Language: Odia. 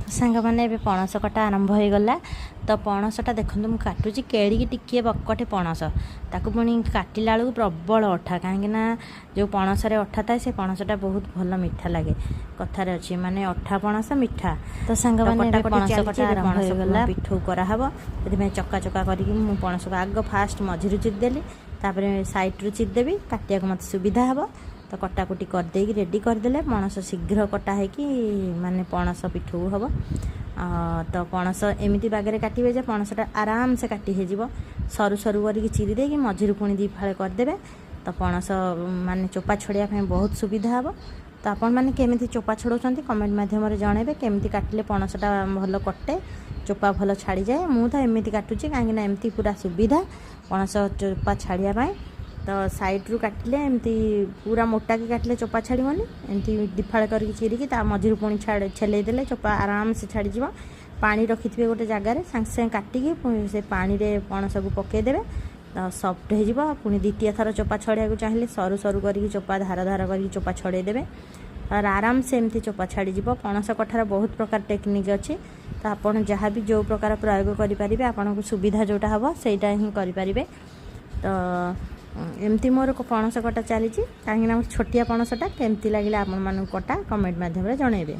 ସାଙ୍ଗମାନେ, ଏବେ ପଣସ କଟା ଆରମ୍ଭ ହୋଇଗଲା। ତ ପଣସଟା ଦେଖନ୍ତୁ, ମୁଁ କାଟୁଛି କେଡ଼ିକି ଟିକିଏ ବକଟେ ପଣସ। ତାକୁ ପୁଣି କାଟିଲା ବେଳକୁ ପ୍ରବଳ ଅଠା, କାହିଁକିନା ଯେଉଁ ପଣସରେ ଅଠା ଥାଏ, ସେ ପଣସଟା ବହୁତ ଭଲ ମିଠା ଲାଗେ। କଥାରେ ଅଛି, ମାନେ ଅଠା ପଣସ ମିଠା। ତ ସାଙ୍ଗମାନେ, ଏବେ ପଣସ କଟା ଆରମ୍ଭ ହୋଇଗଲା। ପିଠଉ କରାହେବ, ସେଥିପାଇଁ ଚକା ଚକା କରିକି ମୁଁ ପଣସକୁ ଆଗ ଫାଷ୍ଟ ମଝିରୁ ଚିରିଦେଲି, ତାପରେ ସାଇଡ଼ରୁ ଚିରିଦେବି, କାଟିବାକୁ ମୋତେ ସୁବିଧା ହେବ। ତ କଟାକୁଟି କରିଦେଇକି ରେଡ଼ି କରିଦେଲେ ପଣସ ଶୀଘ୍ର କଟା ହେଇକି ମାନେ ପଣସ ପିଠଉ ହେବ। ତ ପଣସ ଏମିତି ବାଗରେ କାଟିବେ ଯେ ପଣସଟା ଆରାମସେ କାଟି ହେଇଯିବ। ସରୁ ସରୁ କରିକି ଚିରି ଦେଇକି ମଝିରୁ ପୁଣି ଦୁଇ ଫାଳେ କରିଦେବେ, ତ ପଣସ ମାନେ ଚୋପା ଛଡ଼େଇବା ପାଇଁ ବହୁତ ସୁବିଧା ହେବ। ତ ଆପଣମାନେ କେମିତି ଚୋପା ଛଡ଼ଉଛନ୍ତି, କମେଣ୍ଟ ମାଧ୍ୟମରେ ଜଣାଇବେ। କେମିତି କାଟିଲେ ପଣସଟା ଭଲ କଟେ, ଚୋପା ଭଲ ଛାଡ଼ିଯାଏ? ମୁଁ ତ ଏମିତି କାଟୁଛି, କାହିଁକିନା ଏମିତି ପୁରା ସୁବିଧା ପଣସ ଚୋପା ଛାଡ଼ିବା ପାଇଁ। ତ ସାଇଡ଼ରୁ କାଟିଲେ, ଏମିତି ପୁରା ମୋଟାକି କାଟିଲେ ଚୋପା ଛାଡ଼ିବନି। ଏମିତି ଦିଫାଳ କରିକି ଚିରିକି ତା ମଝିରୁ ପୁଣି ଛେଲେଇ ଦେଲେ ଚୋପା ଆରାମସେ ଛାଡ଼ିଯିବ। ପାଣି ରଖିଥିବେ ଗୋଟେ ଜାଗାରେ, ସାଙ୍ଗେ ସାଙ୍ଗେ କାଟିକି ପୁଣି ସେ ପାଣିରେ ପଣସକୁ ପକାଇଦେବେ, ତ ସଫ୍ଟ ହେଇଯିବ। ପୁଣି ଦ୍ୱିତୀୟ ଥର ଚୋପା ଛଡ଼େଇବାକୁ ଚାହିଁଲେ ସରୁ ସରୁ କରିକି ଚୋପା, ଧାର ଧାର କରିକି ଚୋପା ଛଡ଼େଇ ଦେବେ, ଆରାମସେ ଏମିତି ଚୋପା ଛାଡ଼ିଯିବ। ପଣସ କଠାର ବହୁତ ପ୍ରକାର ଟେକ୍ନିକ୍ ଅଛି। ତ ଆପଣ ଯାହା ବି ଯେଉଁ ପ୍ରକାର ପ୍ରୟୋଗ କରିପାରିବେ, ଆପଣଙ୍କୁ ସୁବିଧା ଯେଉଁଟା ହେବ, ସେଇଟା ହିଁ କରିପାରିବେ। ତ ଏମିତି ମୋର ପଣସ କଟା ଚାଲିଛି, କାହିଁକିନା ମୋର ଛୋଟିଆ ପଣସଟା। କେମିତି ଲାଗିଲା ଆପଣମାନଙ୍କୁ କଟା, କମେଣ୍ଟ ମାଧ୍ୟମରେ ଜଣାଇବେ।